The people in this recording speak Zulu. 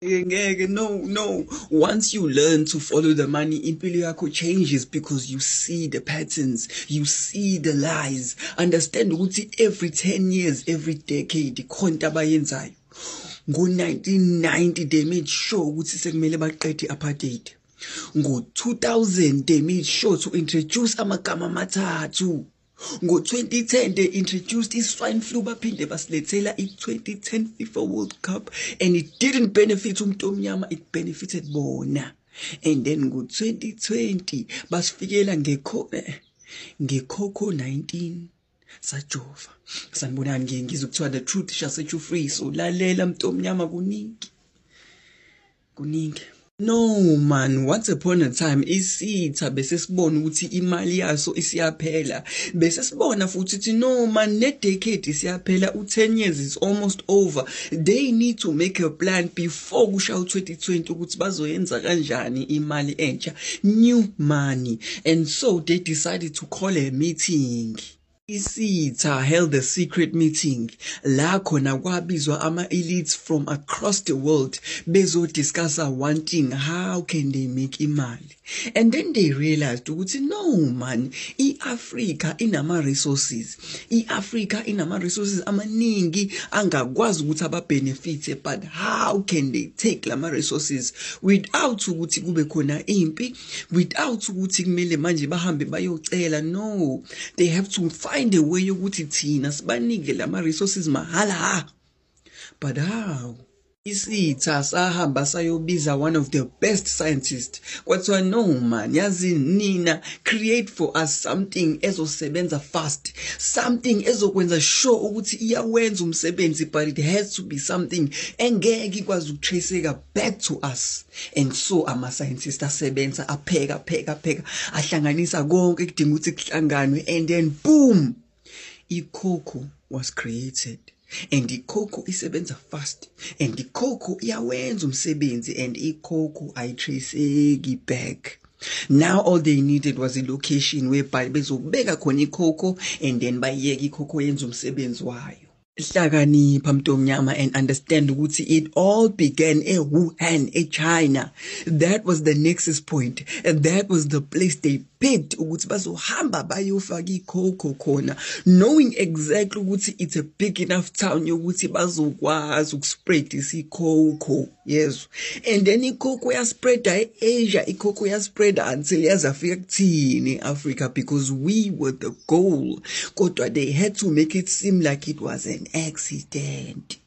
Ngeke, no. Once you learn to follow the money, impilo yakho changes because you see the patterns, you see the lies. Understand ukuthi every 10 years, every decade, khona into abayenzayo. Ngo-1990 they made sure ukuthi sekumele baqede i-apartheid. Ngo-2000 they made sure to introduce amagama amathathu. Ngo-2010 they introduced i-swine flu, baphinde basilethela i-2010 FIFA World Cup, and it didn't benefit umuntu omnyama, it benefited bona. And then ngo-2020 basifikela nge-Coco 19, sajova. Sanibonani, ngiye ngizwe kuthiwa the truth shall set you free. So lalela, muntu omnyama, kuningi kuningi. No man, once upon a time isitha bese sibona ukuthi imali yaso isiyaphela, bese sibona futhi ukuthi no man, ne decade isiyaphela, u10 years is almost over. They need to make a plan before kusha u2020 ukuthi bazoyenza kanjani imali entsha, new money. And so they decided to call a meeting. Isitha held a secret meeting la khona kwabizwa ama-elites from across the world bezodiscussa one thing: how can they make imali? And then they realized ukuthi no man, i-Africa inama-resources, i-Africa inama-resources amaningi angakwazi ukuthi ababenefite, but how can they take lama-resources without ukuthi kube khona impi, without ukuthi kumele manje bahambe bayocela? No, they have to find a way yokuthi thina sibanike lama-resources mahala. But how? Isitha sahamba sayobiza one of the best scientists. Kwathiwa, "No man, yazi nina, create for us something ezosebenza fast, something ezokwenza sure ukuthi iyawenza umsebenzi, but it has to be something engeke ikwazi ukutraceka back to us." And so ama-scientists asebenza, apheka, pheka, pheka, ahlanganisa konke ekudinga ukuthi kuhlanganwe, and then boom, icoco was created. And icoco isebenza fast and icoco iyawenza umsebenzi and icoco ayitraceki back. Now all they needed was a location whereby bezobeka khona icoco and then bayiyeke icoco yenza umsebenzi wayo. Hlakanipha, mntu omnyama, and understand ukuthi it all began eWuhan, eChina. That was the nexus point and that was the place they picked ukuthi bazohamba bayofaka icoco khona, knowing exactly ukuthi it's a big enough town yokuthi bazokwazi ukuspread isicoco yezo. And then icoco yaspreada e-Asia, icoco yaspreada until yazafika kuthini, e-Africa, because we were the goal. Kodwa they had to make it seem like it was an accident.